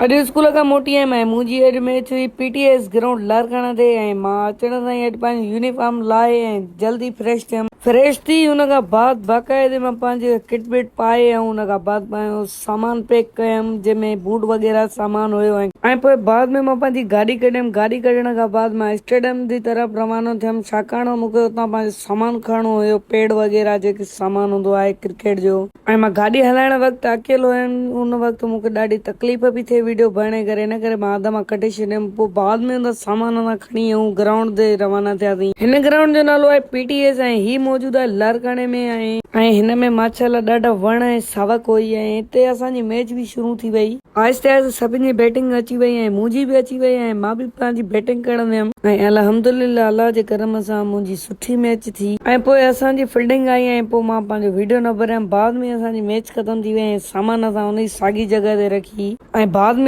اڄ اسڪول کان موٽي آيم ۽ منهنجي اڄ ميچ هئي P T S ground Larkana تي ۽ مان اچڻ سان ئي اڄ پنهنجي يونيفارم لاهي ۽ جلدي فريش ٿيم. فريش ٿي ان کان بعد باقاعدي مان پنهنجي ڪٽ بٽ پائي ۽ ان کان بعد پنهنجو سامان پيڪ ڪيم جنهن ۾ بوٽ وغيره سامان هيو ۽ پوء بعد ۾ مان پنهنجي گاڏي ڪڍيم گاڏي ڪڍڻ کان بعد مان اسٽيڊيم جي طرف روانو ٿيم ڇاڪاڻ مون کي اتان پنهنجو سامان کڻڻو هيو پيڊ وغيره جيڪي سامان هوندو آهي ڪرڪيٽ جو. ۽ مان گاڏي هلائڻ وقت اڪيلو هيم ان وقت مون کي ڏاڍي تڪليف پئي ٿئي ويڊيو بڻائڻ ڪري ان ڪري مان اڌ مان ڪڍي ڇڏيم پوء بعد ۾ ان سامان اسان کڻي ۽ گرائونڊ تي روانا ٿياسين. هن گرائونڊ جو نالو آهي پي ٽي ايس ۽ هي موجود آهي لاڙڪاڻي ۾ ۽ هن ۾ ماشاءالله ڏاڍا وڻ ۽ ساوڪ هئي ۽ هتي اسان جي ميچ به شروع ٿي وئي. آهستي آهستي سڀن جي بيٽنگ اچي وئي ۽ منهنجي به اچي وئي ۽ مان به پنهنجي بيٽنگ ڪرڻ ويم ۽ الحمدلله الله جي ڪرم سان منهنجي سٺي ميچ ٿي ۽ پوء اسان جي فلڊنگ آئي ۽ پوء مان پنهنجو ويڊيو نه ڀريم بعد ۾ اسان جي ميچ ختم ٿي وئي ۽ سامان اسان انهي ساڳي جڳهه تي رکي ۽ بعد ۾.